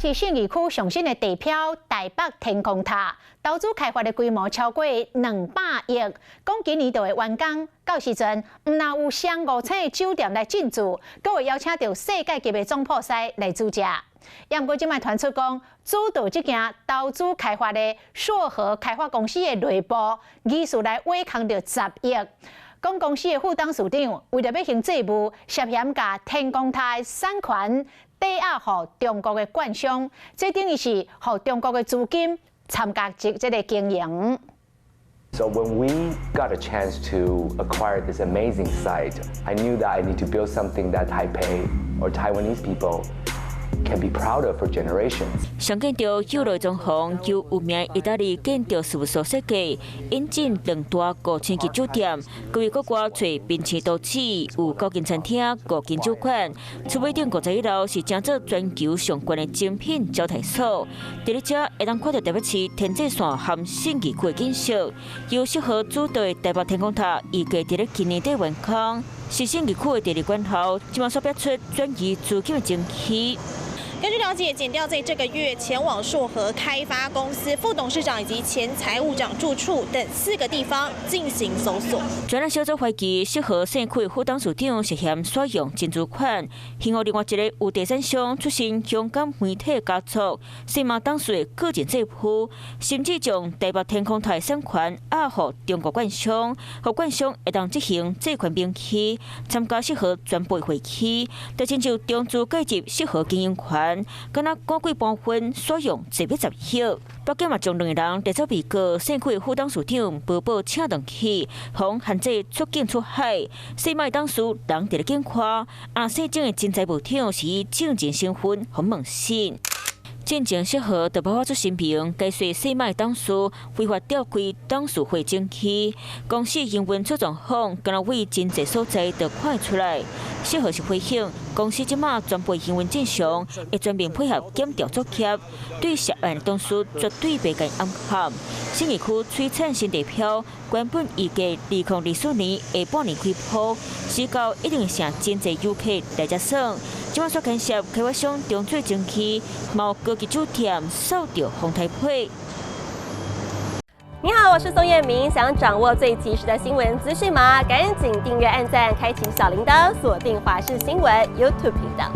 北市信義區上新的地標台北天空塔，投資開發的規模超過200億，講今年就會完工。到時陣，毋但有雙五星酒店來進駐，閣會邀請著世界級的總鋪師來煮食。也毋過，這擺傳出講，主導這件投資開發的碩禾開發公司的內部疑似來挖空著10億。講公司的副董事長為著欲還債務，涉嫌共天空塔的產權抵押予中國的券商，這等於是予中國的資金參加這個經營。 So when we got a chance to acquire this amazing site, I knew that I need to build something that Taipei or Taiwanese people can be proud of for generations. 上建築秀麗裝潢，由有名意大利建築事務所設計，引進兩大五星級酒店，閣為國外揣瀕市都市，有高級餐廳、五間酒館。厝尾頂51樓是成做全球上懸的精品招待所。佇咧遮會當看著台北市天際線和信義區的景色。由適合主導的台北天空塔預計佇咧今年底完工，是信義區的第二關頭，這馬煞爆出轉移資金的爭議。根據了解，檢調在這個月前往碩禾開發公司副董事長以及前財務長住處等四個地方進行搜索。專案小組懷疑適合社區副董事長涉嫌使用金資款，幸好另外一個有地產商出身香港媒體家族，西馬董事的個人債務，甚至將台北天空塔產權押予中國券商，予券商會當執行借款名義參加適合全部會議，就親像中資介入適合經營權。敢若股櫃部分使用這筆10億，北京嘛將兩個人列做被告，社區副董事長無報請轉去，予限制出境出海。世貿董事人佇咧警看，阿世正的前財務長是以證人身份予問訊。進前適合就爆發出聲明，解說世貿董事非法召開董事會程序，公司營運出狀況，敢若為真濟所在就看會出來。適合是回應公司這馬全部營運正常，會全面配合檢調作業，對涉案董事絕對袂共掩蓋。信義區璀璨新地標，原本預計2024年下半年開鋪，時到一定成真濟遊客來遮耍。這馬煞牽涉開發商重做爭議，嘛高級酒店受著風台批。你好，我是宋燕明，想掌握最及時的新聞資訊嗎？趕緊訂閱、按讚、開啟小鈴鐺，鎖定華視新聞 YouTube 頻道。